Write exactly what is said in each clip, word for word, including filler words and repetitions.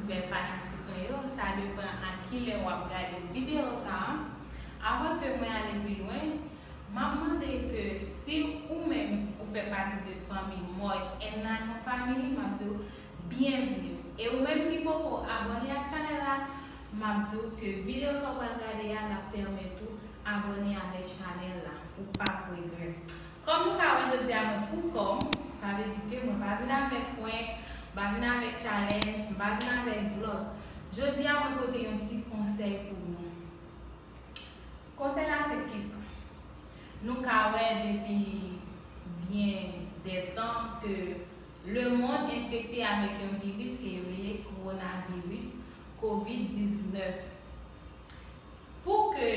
Fidèl fanatik mwen yo, sa depann a kilè w ap gade videyo sa a. Avan ke mwen ale pi lwen, m ap mande ke si ou menm ou fè pati de fanmi Moy and Nanon Family, m ap di w byenvni. E ou menm ki poko abòne ak chanèl la, m ap di w ke videyo sa w pral gade a, l ap pèmèt ou abòne avèk chanèl la. Ou p ap regrèt. Kòm nou ka wè jodi a mwen pou kò m, sa vle di ke mwen pa vin avèk prank, m pa vin avèk challenge, m pa vin avèk vlog. Jodi a mwen pote yon ti konsèy pou nou. Konsèy la se kisa? Nou ka wè depi byen dè tan ke lemonn enfekte avèk yon viris ke yo rele kowonaviris, kovid diznèf. Pou ke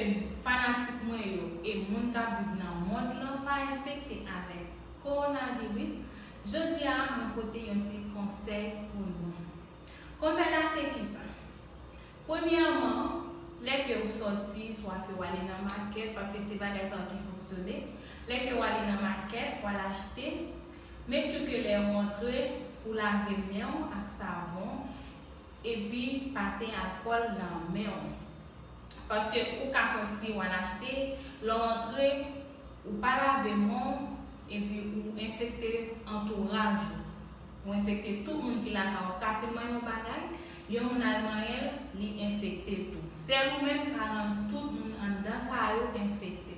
fanatik mwen yo e moun k ap viv nan mond lan pa enfekte avèk kowonaviris, jodi a mwen pote yon ti konsèy pou nou. Konsèy la se kisa? Premyèman, lè ke w sòti, swa ke w ale nan makèt, paske se bagay sa yo ki fonksyone, lè ke w ale nan makèt, w al achte, make sure ke lè w antre, ou lave men w ak savon, epi pase alkòl nan men w. Paske ou ka sòti, w al achte, lè w antre, ou pa lave men w, epi ou enfekte antouraj ou. Ou enfekte tout moun ki lakay ou. Ou ka fin manyen yon bagay, yon moun al manyen l, li enfekte tou. Sèl ou menm ka rann tout moun anndan kay ou enfekte.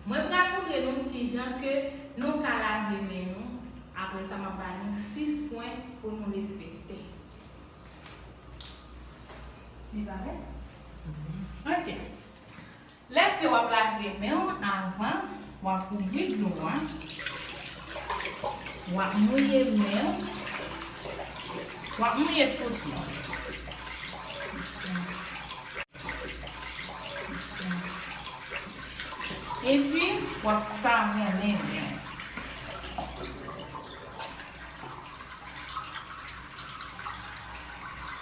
Mwen pral montre nou kijan ke nou ka lave men nou. Apre sa, m ap ba nou sis pwen pou nou respekte. Li pare? Ok. Lè ke w ap lave men w avan, w ap ouvri dlo a, w ap mouye men w, w ap mouye tout men w. Epi, w ap savonnen men w.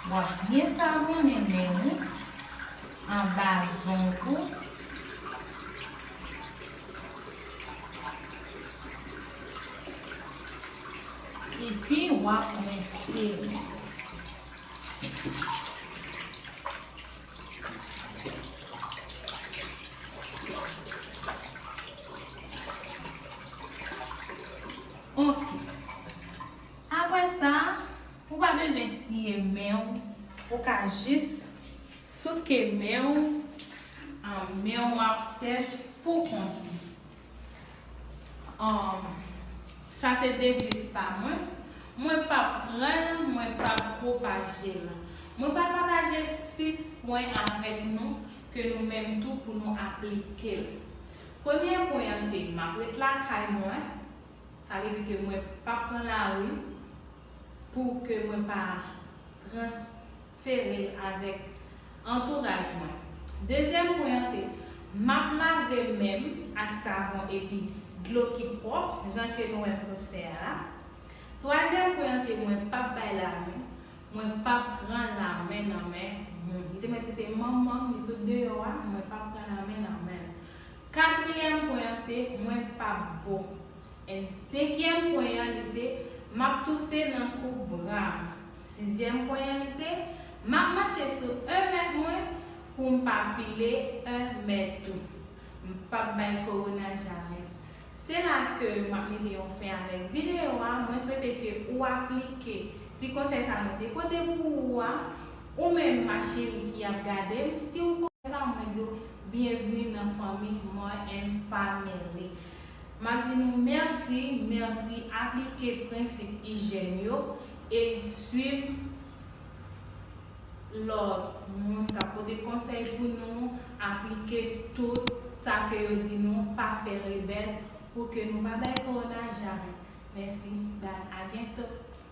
W ap byen savonnen men w anba zong ou. Epi, w ap rense men w. Ok. Apre sa, ou pa bezwen siye men w. Ou ka jis souke men w. Ah, men w ap sèch pou kont li. Um, sa se deviz pa mwen. Mwen p ap pran l, mwen p ap pwopaje l. Mwen pral pataje sis pwen avèk nou ke nou menm tou pou nou aplike l. Premye pwen an se m ap ret lakay mwen. Sa vle di ke mwen p ap pran lari pou ke mwen pa transfere l avèk antouraj mwen. Dezyèm pwen an se, m ap lave men m ak savon epi dlo ki pwòp, jan ke nou wè m sot fè a la. Twazyèm pwen an se, mwen p ap bay lamen, mwen p ap pran lamen nan men moun. Li te mèt se te manman m, li sot deyò a, mwen p ap pran lamen nan men l. Katriyèm pwen an se, mwen p ap bo. And senkyèm pwen an, li se, m ap touse nan kou bra m. Sizyèm pwen an, li se, m ap mache sou en mèt mwen pou m pa pile en mèt tou. M p ap bay kowona jarèt. Se la ke m ap mete yon fen avèk videyo a. Mwen swete ke ou aplike ti konsèy sa mwen te pote pou ou a. Ou menm, ma chérie, ki ap gade m, si ou sa, mwen di w byenvni nan fanmi Moy and Family. M ap di nou mèsi, mèsi, aplike prensip ijyèn yo e swiv lòd moun k ap pote konsèy pou nou, aplike tout sa ke yo di nou, pa fè rebèl pou ke nou pa bay kowona jarèt. Mèsi, bye, a byento.